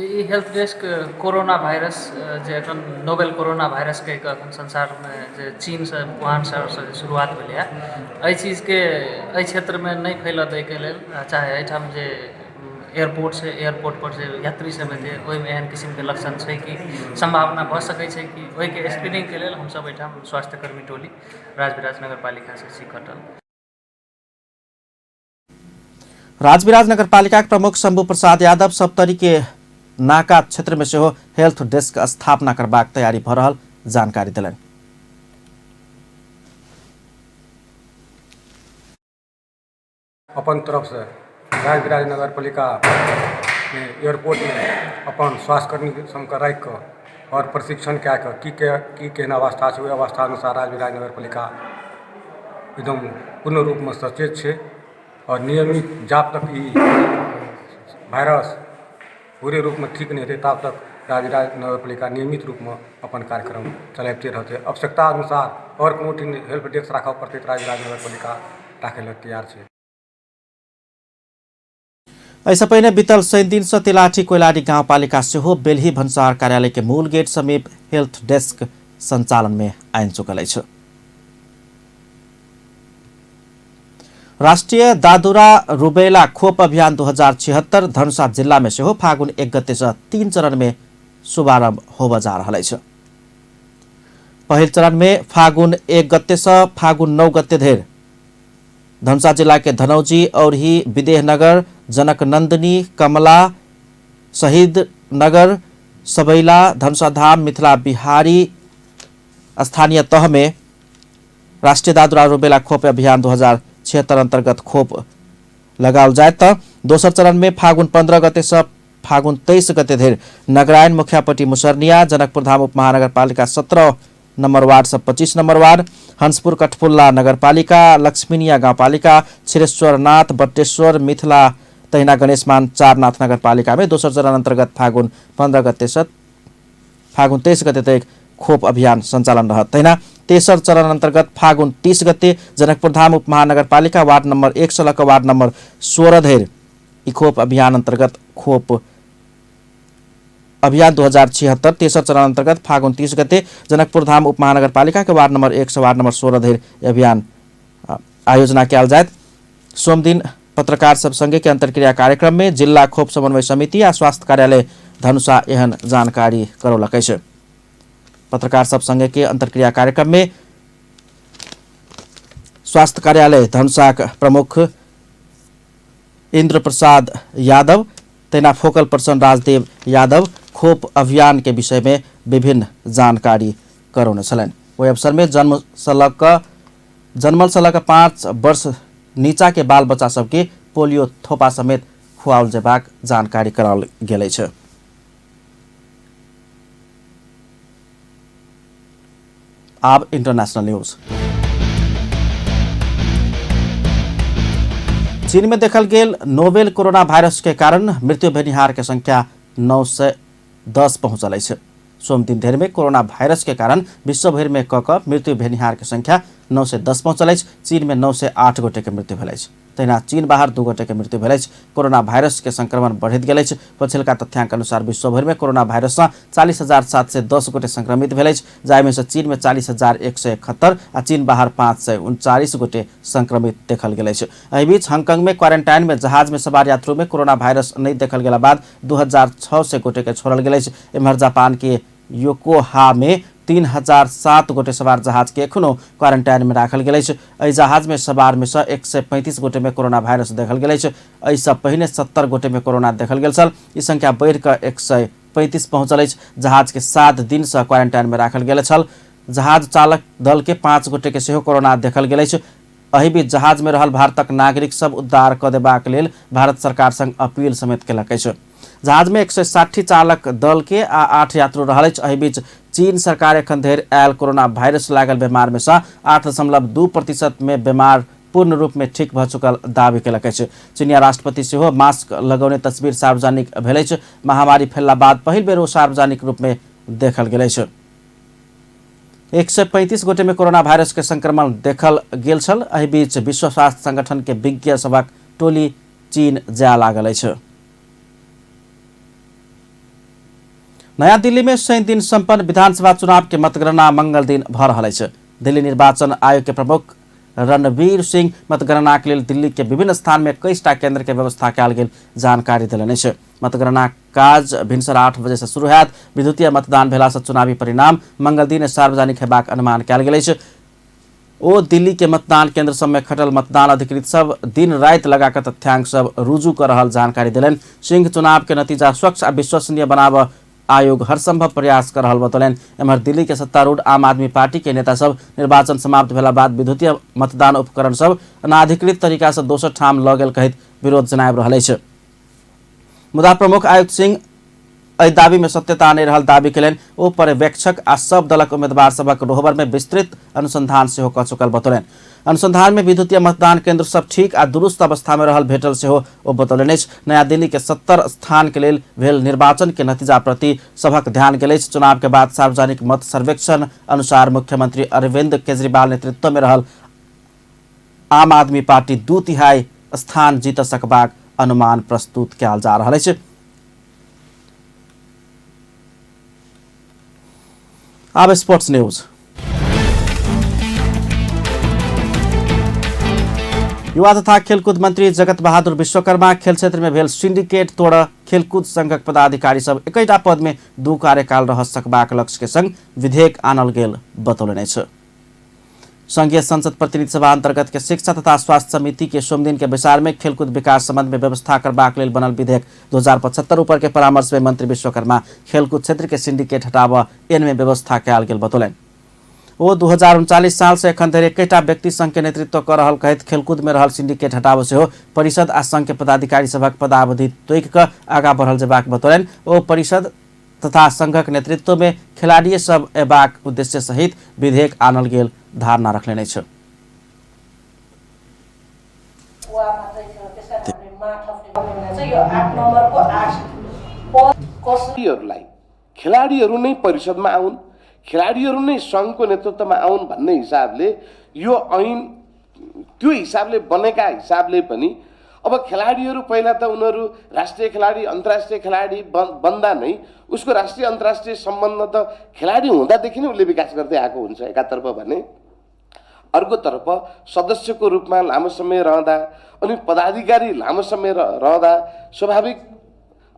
Speaker 19: ई हेल्थ डेस्क कोरोना वायरस जे एखन नोवेल कोरोना वायरस कहि कऽ एखन संसारमे जे चीनसँ वुहान शहरसँ जे शुरुआत भेलैए, एहि चीजके एहि क्षेत्रमे नहि फैलऽ दैके लेल, चाहे एहिठाम जे एयरपोर्ट छै, एयरपोर्ट पर जे यात्री सब एतै ओहिमे एहन किसिमके लक्षण छै कि सम्भावना भऽ सकै छै कि ओहिके स्क्रीनिंगके लेल हमसब एहिठाम स्वास्थ्यकर्मी टोली राजविराज नगरपालिकासँ छी खटल।
Speaker 1: राजविराज नगरपालिका के प्रमुख शंभू प्रसाद यादव सप्तरी के नाका क्षेत्र में सेहो हेल्थ डेस्क स्थापना करबाक तैयारी भऽ रहल जानकारी देलनि।
Speaker 20: अपन तरफ से राजविराज नगरपालिका में एयरपोर्ट में अपन स्वास्थ्यकर्मी सबके राखि कऽ और प्रशिक्षण कए कऽ की केहन अवस्था छै, ओहि अवस्था अनुसार राजविराज नगरपालिका एकदम पूर्ण रूपमे सचेत छै और नियमित जाब तक ई वायरस पूरे रूपमे ठीक नहि हेतै ताब तक राजविराज नगरपालिका नियमित रूपमे अपन कार्यक्रम चलाबिते रहतै। आवश्यकता अनुसार और कोनो ठाम हेल्प डेस्क राखऽ पड़तै तऽ राजविराज नगरपालिका राखै लए तैयार छै।
Speaker 1: एहिसँ पहिने बीतल शनि दिनसँ तिलाठी कोइलाडी गाउँपालिका सेहो बेलही भन्सार कार्यालय के मूल गेट समीप हेल्थ डेस्क संचालन में आनि चुकल अछि। राष्ट्रिय दादुरा रुबेला खोप अभियान 2076 धनुषा जिल्ला में सेहो फागुन 1 गते से 3 चरण में शुभारंभ होबय जा रहल अछि। पहिल चरण में फागुन 1 गते से फागुन 9 गते धरि धनुषा जिला के धनौजी, औरही, विदेहनगर, जनकनंदिनी, कमला, शहीद नगर, सबैला, धनुषाधाम, मिथिला बिहारी स्थानीय तह में राष्ट्रीय दादरा रूबेला खोप अभियान 2076 अंतर्गत खोप लगाओल जायत। त दोसर चरण में फागुन 15 गते से फागुन 23 गते धरि नगरायण, मुखियापट्टी, मुसरनिया, जनकपुरधाम उप महानगरपालिका 17 नंबर वार्ड से 25 नंबर वार्ड, हंसपुर कठफुल्ला नगरपालिका, लक्ष्मीनिया गाउँपालिका, क्षीरेश्वरनाथ, बटेश्वर, मिथिला तहिना गणेशमान चारनाथ नगरपालिका में दोसर चरण अंतर्गत फागुन 15 गते से फागुन 23 गते तक खोप अभियान संचालन रहत। तहिना तेसर चरण अंतर्गत फागुन 30 गते जनकपुरधाम उप महानगरपालिका वार्ड नंबर 1 से लऽ वार्ड नंबर 16 धरि ई खोप अभियान अंतर्गत खोप अभियान 2076 तेसर चरण अंतर्गत फागुन 30 गते जनकपुरधाम उप महानगरपालिका के वार्ड नंबर 1 से वार्ड नंबर 16 धरि अभियान आयोजना कयल जायत। सोमदिन पत्रकार सब संगे के अंतर्क्रिया कार्यक्रम में जिला खोप समन्वय समिति आ स्वास्थ्य कार्यालय धनुषा एहन जानकारी करौलक अछि। पत्रकार सब संगे के अंतर्क्रिया कार्यक्रम में स्वास्थ्य कार्यालय धनुषाक प्रमुख इंद्र प्रसाद यादव तहिना फोकल पर्सन राजदेव यादव खोप अभियान के विषय में विभिन्न जानकारी करौने छलनि। ओहि अवसर में जन्म से लऽ कऽ 5 वर्ष नीचा के बाल बच्चा सबके पोलियो थोपा समेत खुआओल जेबाक जानकारी कराओल गेल अछि। आब इंटरनेशनल न्यूज। चीन में देखल गेल नोवेल कोरोना वायरस के कारण मृत्यु भेनिहार के संख्या 910 पहुंचल अछि। सोमदिन धरि में कोरोना वायरस के कारण विश्वभरि में क मृत्यु भेनिहार के संख्या 910 पहुंचल अछि। चीन में 908 गोटे के मृत्यु भेल अछि। तहिना चीन बाहर 2 गोटे के मृत्यु भेल अछि। कोरोना वायरस के संक्रमण बढ़ैत गेल अछि। पछिलका तथ्यांक अनुसार विश्वभरि में कोरोना वायरस सँ 40,710 गोटे संक्रमित भेल अछि, जाहिमे सँ चीन में 40,171 आ चीन बाहर 539 गोटे संक्रमित देखल गेल अछि। एहि बीच हांगकांग में क्वारेंटाइन में जहाज में सवार यात्रु में कोरोना वायरस नहि देखल गेला बाद 2,600 गोटे के छोड़ल गेल अछि। एम्हर जापान के योकोहा में 3,007 गोटे सवार जहाज के एखनो क्वारेंटाइन में राखल गेल अछि। एहि जहाज में सवार में सँ 135 गोटे में कोरोना वायरस देखल गेल अछि। एहिसँ पहिने 70 गोटे में कोरोना देखल गेल छल। ई संख्या बढ़ि कऽ 135 पहुंचल अछि। जहाज के 7 दिन सँ क्वारेंटाइन में राखल गेल छल। जहाज चालक दल के 5 गोटे के सेहो कोरोना देखल गेल अछि। एहि बीच जहाज में रहल भारतक नागरिक सब उद्धार कऽ देबाक लेल भारत सरकार संग अपील समेत केलक अछि। जहाज में 160 चालक दल के आ 8 यात्रु रहल अछि। एहि बीच चीन सरकार एखन धरि आयल कोरोना वायरस लागल बीमार में सँ 8.2% में बीमार पूर्ण रूप में ठीक भऽ चुकल दावी केलक अछि। चीनिया राष्ट्रपति सेहो मास्क लगौने तस्वीर सार्वजनिक भेल अछि। महामारी फैलला बाद पहिल बेर ओ सार्वजनिक रूप में देखल गेल अछि। 135 गोटे में कोरोना वायरस के संक्रमण देखल गेल छल। एहि बीच विश्व स्वास्थ्य संगठन के विज्ञ सभक टोली चीन जाय लागल अछि। नया दिल्ली में शनि दिन संपन्न विधानसभा चुनाव के मतगणना मंगल दिन भऽ रहल अछि। दिल्ली निर्वाचन आयोग के प्रमुख रणवीर सिंह मतगणना के लेल दिल्ली के विभिन्न स्थान में 21टा केंद्र के व्यवस्था कयल गेल जानकारी देलनि अछि। मतगणना काज भिनसर 8 बजे से शुरू होयत। विद्युतीय मतदान भेला से चुनावी परिणाम मंगल दिन सार्वजनिक हेबाक अनुमान कयल गेल अछि। ओ दिल्ली के मतदान केंद्र सब में खटल मतदान अधिकृत सब दिन राति लगा कऽ तथ्यांक सब रुजू कऽ रहल जानकारी देलनि। सिंह चुनाव के नतीजा स्वच्छ आ विश्वसनीय बनाबऽ आयोग हर संभव प्रयास कर रहल बतौलनि। एम्हर दिल्ली के सत्तारूढ़ आम आदमी पार्टी के नेता सब निर्वाचन समाप्त भेला बाद विद्युतीय मतदान उपकरण सब अनाधिकृत तरीका से दोसर ठाम लऽ गेल कहैत विरोध जनाबि रहल अछि। मुदा प्रमुख आयुक्त सिंह एहि दावी में सत्यता नहि रहल दावी केलनि। ओ पर्यवेक्षक आ सब दलक उम्मीदवार सभक रोहबर में विस्तृत अनुसंधान सेहो कऽ चुकल बतौलनि। अनुसंधान में विद्युतीय मतदान केंद्र सब ठीक आ दुरुस्त अवस्था में रहल भेटल सेहो ओ बतौलनि अछि। नया दिल्ली के 70 स्थान के लेल भेल निर्वाचन के नतीजा प्रति सभक ध्यान गेल अछि। चुनाव के बाद सार्वजनिक मत सर्वेक्षण अनुसार मुख्यमंत्री अरविंद केजरीवाल नेतृत्व में रहल आम आदमी पार्टी 2/3 स्थान जीत सकबाक अनुमान प्रस्तुत कयल जा रहल अछि। आब स्पोर्ट्स न्यूज। युवा तथा खेलकूद मंत्री जगत बहादुर विश्वकर्मा खेल क्षेत्र में भेल सिंडिकेट तोड़ खेलकूद संघक पदाधिकारी सब एकैटा पद में 2 कार्यकाल रह सकबाक लक्ष्य के संग विधेयक आनल गेल बतौलनि अछि। संघीय संसद प्रतिनिधि सभा अंतर्गत के शिक्षा तथा स्वास्थ्य समिति के सोमदिन के बैसार में खेलकूद विकास संबंध में व्यवस्था करबाक लेल बनल विधेयक 2075 ऊपर के परामर्श में मंत्री विश्वकर्मा खेलकूद क्षेत्र के सिंडिकेट हटाबऽ एन में व्यवस्था कयल गेल बतौलनि। ओ 2039 साल से एखन धरि एकैटा व्यक्ति संघ के नेतृत्व कऽ रहल कहैत खेलकूद में रहल सिंडिकेट हटाबऽ सेहो परिषद आ संघ के पदाधिकारी सभक पदावधि तोकि कऽ आगाँ बढ़ल जेबाक बतौलनि। ओ परिषद तथा संघक नेतृत्व में खिलाड़िए सब अयबाक उद्देश्य सहित विधेयक आनल गेल धारणा रखलनि अछि।
Speaker 21: खेलाडीहरू नै परिषदमा आउन्, खेलाडीहरू नै सङ्घको नेतृत्वमा आउन् भन्ने हिसाबले यो ऐन त्यो हिसाबले बनेका हिसाबले पनि अब खेलाडीहरू पहिला त उनीहरू राष्ट्रिय खेलाडी अन्तर्राष्ट्रिय खेलाडी बन्दा नै उसको राष्ट्रिय अन्तर्राष्ट्रिय सम्बन्ध त खेलाडी हुँदादेखि नै उसले विकास गर्दै आएको हुन्छ एकातर्फ भने, अर्कोतर्फ सदस्यको रूपमा लामो समय रहँदा अनि पदाधिकारी लामो समय रहँदा स्वाभाविक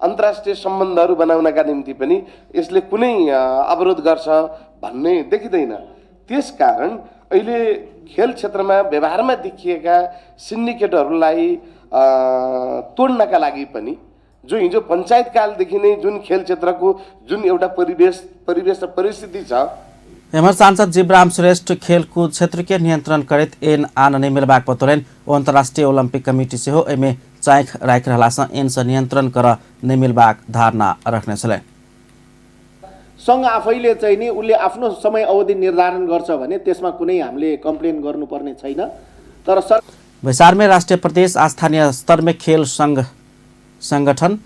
Speaker 21: अन्तर्राष्ट्रिय सम्बन्धहरू बनाउनका निम्ति पनि यसले कुनै अवरोध गर्छ भन्ने देखिँदैन। त्यसकारण अहिले खेल क्षेत्रमा व्यवहारमा देखिएका सिन्डिकेटहरूलाई तोड्नका लागि पनि जो हिजो पञ्चायतकालदेखि नै जुन खेल क्षेत्रको जुन एउटा परिवेश र परिस्थिति छ।
Speaker 1: एम्हर सांसद जीवराम श्रेष्ठ खेलकूद क्षेत्र के नियंत्रण करैत एन आन नहि मिलबाक बतौलनि। ओ अंतर्राष्ट्रीय ओलंपिक कमिटी सेहो एहिमे चाँखि राखि रहलासँ एन सँ नियंत्रण कर नहि मिलबाक धारणा रखने छलनि।
Speaker 22: सङ्घ आफैले चाहिँ नि उसले आफ्नो समय अवधि निर्धारण गर्छ भने त्यसमा कुनै हामीले कम्प्लेन गर्नुपर्ने छैन। तर सर
Speaker 1: बैसार में राष्ट्रीय प्रदेश स्थानीय स्तर में खेल संघ संगठन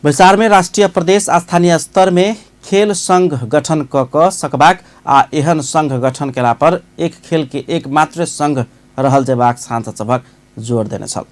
Speaker 1: बैसार में राष्ट्रीय प्रदेश स्थानीय स्तर में खेल संघ गठन क सकबाक आ एहन संघ गठन केला पर एक खेल के एकमात्र संघ रहल जेबाक सांसद सभक जोर देने छल।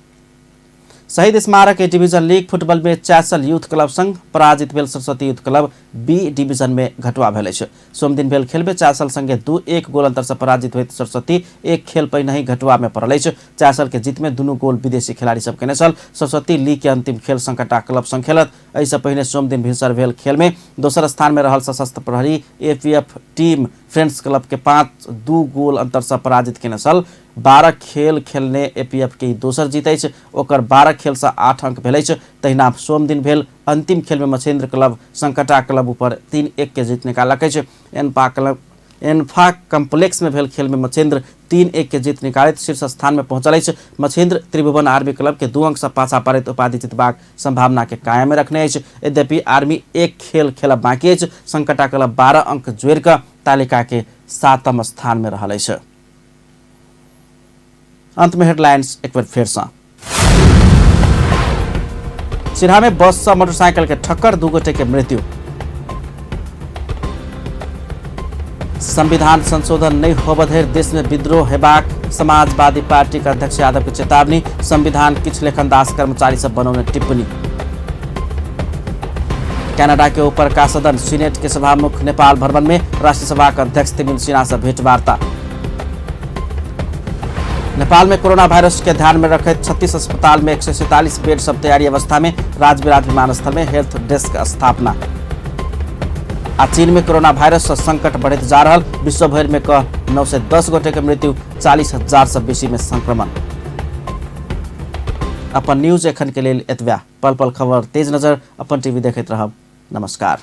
Speaker 1: शहीद स्मारक ए डिवीजन लीग फुटबॉल में चैसल यूथ क्लब संग पराजित भेल Saraswati youth club B division में घटुआ भेल अछि। सोमदिन भेल खेल में चैसल संगे 2-1 गोल अंतर से पराजित होइत सरस्वती एक खेल पहिने ही घटुआ में पड़ल अछि। चैसल के जीत में दुनू गोल विदेशी खिलाड़ी सब केने छल। सरस्वती लीग के अंतिम खेल संकटा क्लब संग खेलत। एहिसँ पहिने सोमदिन भिनसर भेल खेल में दोसर स्थान में रहल सशस्त्र प्रहरी एपीएफ टीम फ्रेंड्स क्लब के 5-2 गोल अंतर से पराजित केने छल। 12 खेल खेलने एपीएफ के दोसर जीत अछि। ओकर 12 खेल से 8 अंक भेल अछि। तहिना सोमदिन भेल अंतिम खेल में मछेन्द्र क्लब संकटा क्लब ऊपर 3-1 के जीत निकालक अछि। एनफा कम्प्लेक्स में भेल खेल में मछेन्द्र 3-1 के जीत निकालैत शीर्ष स्थान में पहुंचल अछि। मछेन्द्र त्रिभुवन आर्मी क्लब के 2 अंक से पाछा पारैत उपाधि जीतबाक संभावना के कायम रखने अछि। यद्यपि आर्मी एक खेल खेलब बाँकी अछि। संकटा क्लब 12 अंक जोड़ि कऽ तालिका के 7म स्थान में रहल अछि। अंत में हेडलाइंस एक बेर फेर से। सिरहा में बस से मोटरसाइकिल के ठक्कर, 2 गोटे के मृत्यु। संविधान संशोधन नहीं होब धरि देश में विद्रोह हेबाक समाजवादी पार्टी के अध्यक्ष यादव के चेतावनी। संविधान किछु लेखनदास कर्मचारी सब बनौने टिप्पणी। कनाडा के ऊपर का सदन सीनेट के सभामुख नेपाल भ्रमण में राष्ट्रीय सभा के अध्यक्ष तिमिल सिन्हा से भेंटवार्ता। नेपाल में कोरोना वायरस के ध्यान में रखैत 36 अस्पताल में 147 बेड सब तैयारी अवस्था में राजविराज विमानस्थल में हेल्थ डेस्क स्थापना। आ चीन में कोरोना वायरस से संकट बढ़ैत जा रहल, विश्व भरि में कह 910 गोटे के मृत्यु, 40,000 से बेसी में संक्रमण। अपन न्यूज एखन के लेल एतबा। पल पल खबर तेज नजर अपन टीवी देखैत रहब। नमस्कार।